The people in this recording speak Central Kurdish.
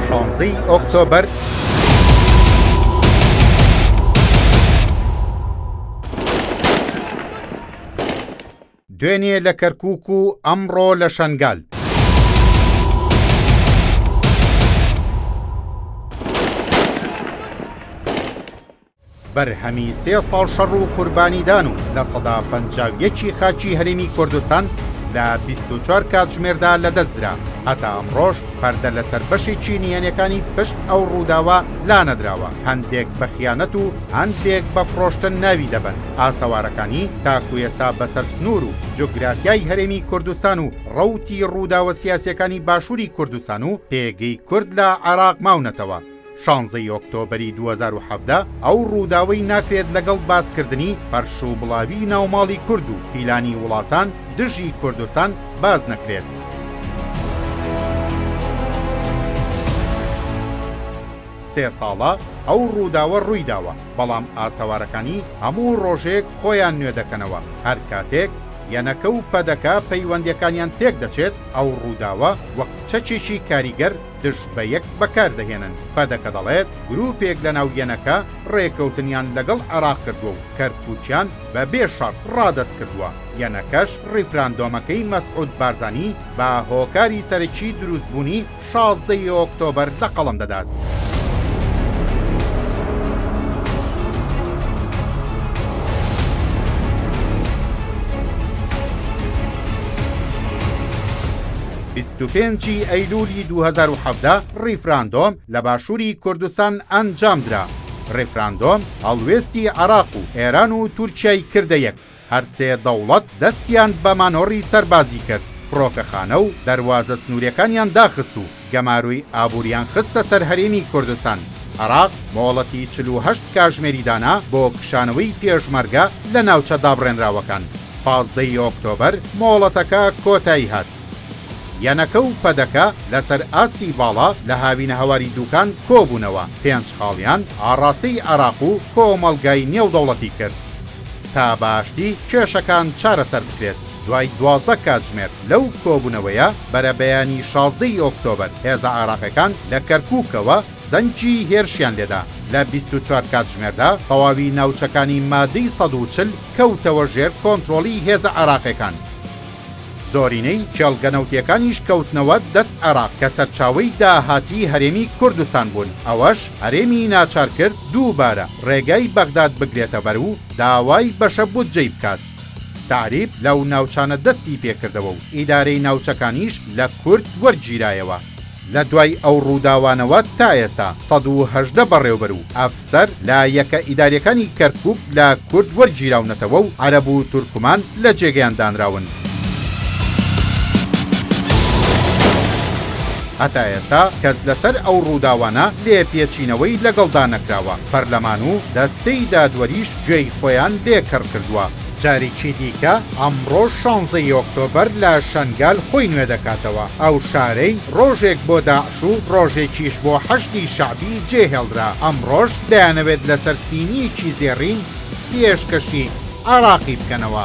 شانزەی ئۆکتۆبەر دوێنێ لە کەرکووک و ئەمڕۆ لە شەنگال. بەرهەمی سێ ساڵ شەڕ و قوربانیدان و 51% ی خاکی هەرێمی کوردستان لە 24 کاتژمێردا لەدەستدرا، هەتا ئەمڕۆش پەردە لەسەر بەشێکی نهێنیەکانی پشت ئەو ڕووداوە لانەدراوە، هەندێک بە خیانەت و هەندێک بە فڕۆشتن ناوی دەبەن، ئاسەوارەکانی تاکو ئێستا بەسەر سنوور و جوگرافیای هەرێمی کوردستان و ڕەوتی ڕووداوە سیاسیەکانی باشووری کوردستان و پێگەی کورد لە عێراق ماونەتەوە. شانزە ی ئۆکتۆبەری 2017 ئەو ڕووداوەی ناکرێت لەگەڵ باسکردنی پەرش و بڵاوی ناوماڵی کورد و پیلانی وڵاتان دژی کوردستان باس نەکرێت. سێ ساڵە ئەو ڕووداوە ڕوویداوە، بەڵام ئاسەوارەکانی هەموو ڕۆژێک خۆیان نوێ دەکەنەوە، هەر کاتێک یەنەکە و پەدەکە پەیوەندیەکانیان تێکدەچێت، ئەو ڕووداوە وەک چەکێکی کاریگەر دژ بە یەک بەکار دەهێنن. پەدەکە دەڵێت، گرووپێک لەناو یەنەکە ڕێکەوتنیان لەگەڵ عێراق کردووە و کەرکووکیان بە بێ شەڕ ڕادەست کردووە، یەنەکەش ڕیفراندۆمەکەی مەسعود بارزانی بە هۆکاری سەرەکی دروستبوونی 16 ی ئۆکتۆبەر لە قەڵەم دەدات. 25 ی ئەیلولی 2017 ڕیفراندۆم لە باشووری کوردستان ئەنجامدرا. ڕیفراندۆم هەڵوێستی عێراق و ئێران و تورکیای کردە یەک. هەر سێ دەوڵەت دەستیان بە مانۆڕی سەربازی کرد، فڕۆکەخانە و دەروازە سنووریەکانیان داخست و گەمارۆی ئابووریان خستە سەر هەرێمی کوردستان. عێراق مۆڵەتی 48 کاژمێری دانا بۆ کشانەوەی پێشمەرگە لە ناوچە دابڕێنراوەکان. 15 ی ئۆکتۆبەر مۆڵەتەکە کۆتایی هات. یەنەکە و پەدەکە لەسەر ئاستی باڵا لە هاوینەهەواری دوکان کۆبوونەوە، پێنج خاڵیان ئاڕاستەی عێراق و کۆمەڵگای نێودەوڵەتی کرد تا بە ئاشتی کێشەکان چارەسەر بکرێت. دوای 12 کاتژمێر لەو کۆبوونەوەیە، بەرەبەیانی 16 ی ئۆکتۆبەر هێزە عێراقیەکان لە کەرکوکەوە زەنگی هێرشیان لێدا، لە 24 کاتژمێردا تەواوی ناوچەکانی مادەی 140 کەوتەوە ژێر کۆنترۆڵی هێزە عێراقیەکان. زۆرینەی کێڵگە نەوتیەکانیش کەوتنەوە دەست عێراق کە سەرچاوەی داهاتی هەرێمی کوردستان بوون، ئەوەش هەرێمی ناچار کرد دووبارە ڕێگای بەغداد بگرێتەبەر و داوای بەشە بودجەی بکات. تەعریب لەو ناوچانە دەستی پێکردەوە و ئیدارەی ناوچەکانیش لە کورد وەرگیرایەوە. لە دوای ئەو ڕووداوانەوە تا ئێستا 118 بەڕێوبەر و ئەفسەر لە یەکە ئیداریەکانی کەرکوک لە کورد وەرگیراونەتەوە و عەرەب و تورکمان لە جێگەیان دانراون. هەتا ئێستا کەس لەسەر ئەو ڕووداوانە لێپێچینەوەی لەگەڵدا نەکراوە، پەرلەمان و دەستەی دادوەریش گوێی خۆیان لێ کەڕ کردووە. جارێکی دیکە ئەمڕۆ شانزە ی ئۆکتۆبەر لە شەنگال خۆی نوێ دەکاتەوە، ئەو شارەی ڕۆژێک بۆ داعش و ڕۆژێکیش بۆ حەشدی شەعبی جێهێڵدرا، ئەمڕۆش دەیانەوێت لەسەر سینییەکی زێڕین پێشکەشی عێراقی بکەنەوە.